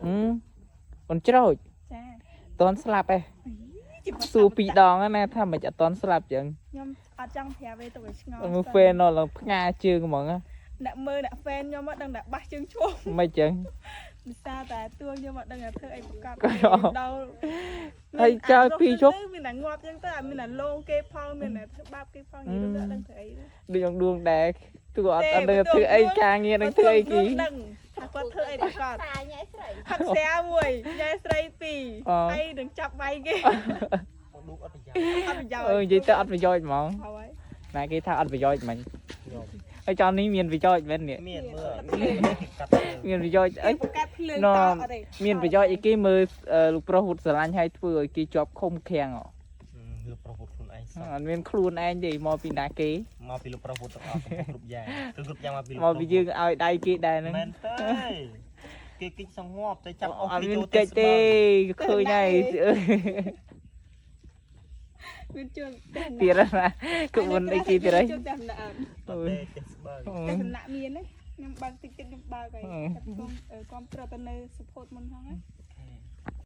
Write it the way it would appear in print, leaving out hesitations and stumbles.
ហឹមអូនច្រូច ចា តន់ស្លាប់ឯង ជី សួរពីរដងហ្នឹងណាថាមិនអត់តន់ស្លាប់ចឹង ខ្ញុំអត់ចង់ប្រាប់ទេទៅឲ្យឆ្ងល់ មើល fan នៅឡើងផ្ងាជើងហ្មងណា អ្នកមើលអ្នក fan ខ្ញុំអត់ដឹងតែបាសជើងឈោះ មិនចឹង ពិសាតែទួខ្ញុំអត់ដឹងតែធ្វើអីប្រកប ក៏ ដល់ ហើយចោលពីរជប់ មានតែងាប់ចឹងទៅអត់មានតែលងគេផងមានតែធ្វើបាបគេផងនិយាយទៅអត់ដឹងធ្វើអីទេ ដូចអង្គដួងដែរទូអត់ ទេ អត់ដឹងធ្វើអីការងារនឹងធ្វើអីគេ ដឹងថាគាត់ធ្វើអីប្រកប តាញ៉ៃស្រី ផឹកស្រាមួយញ៉ែស្រីពីរ អ ហើយនឹងចាប់វាយគេ មកឌូអត់ប្រយោជន៍ អត់ប្រយោជ អឺ ន៍ និយាយទៅអត់ប្រយោជន៍ហ្មង ហើយ ណាគេថាអត់ប្រយោជន៍មិញ ខ្ញុំ ហើយចោលនេះមានប្រយោជន៍មែននេះ មានមើលកាត់ មានប្រយោជន៍អី គេបង្កើតភ្លើង ណ តអត់ទេ មានប្រយោជន៍អីគេមើលអឺលោកប្រុសវុតស្រឡាញ់ឲ្យធ្វើឲ្យគេជាប់ឃុំឃាំងហ៎ លោកប្រុសពុតខ្លួនឯងសោះ អត់មានខ្លួនឯងទេមកពីណាគេ មកពីលោកប្រុសពុតទាំងអស់គ្រប់យ៉ាងគឺគ្រប់យ៉ាងមកពីលោក មកពីយើងឲ្យដៃគេដែរហ្នឹង មែនទេគេគិចសងប់តែចាប់អស់ អត់មាន គេចូល កិច្ចទេឃើញហើយ មានជើង ទៀតណាគឺមិនអីគេទៀតហើយ ជើងតែម្នាក់អត់ អត់ទេចេះស្បើ តែសំណាក់មានទេខ្ញុំបើកតិចតិចខ្ញុំបើកហើយតែគុំគ្រប់ត្រទៅនៅ support មុនហ្នឹងណា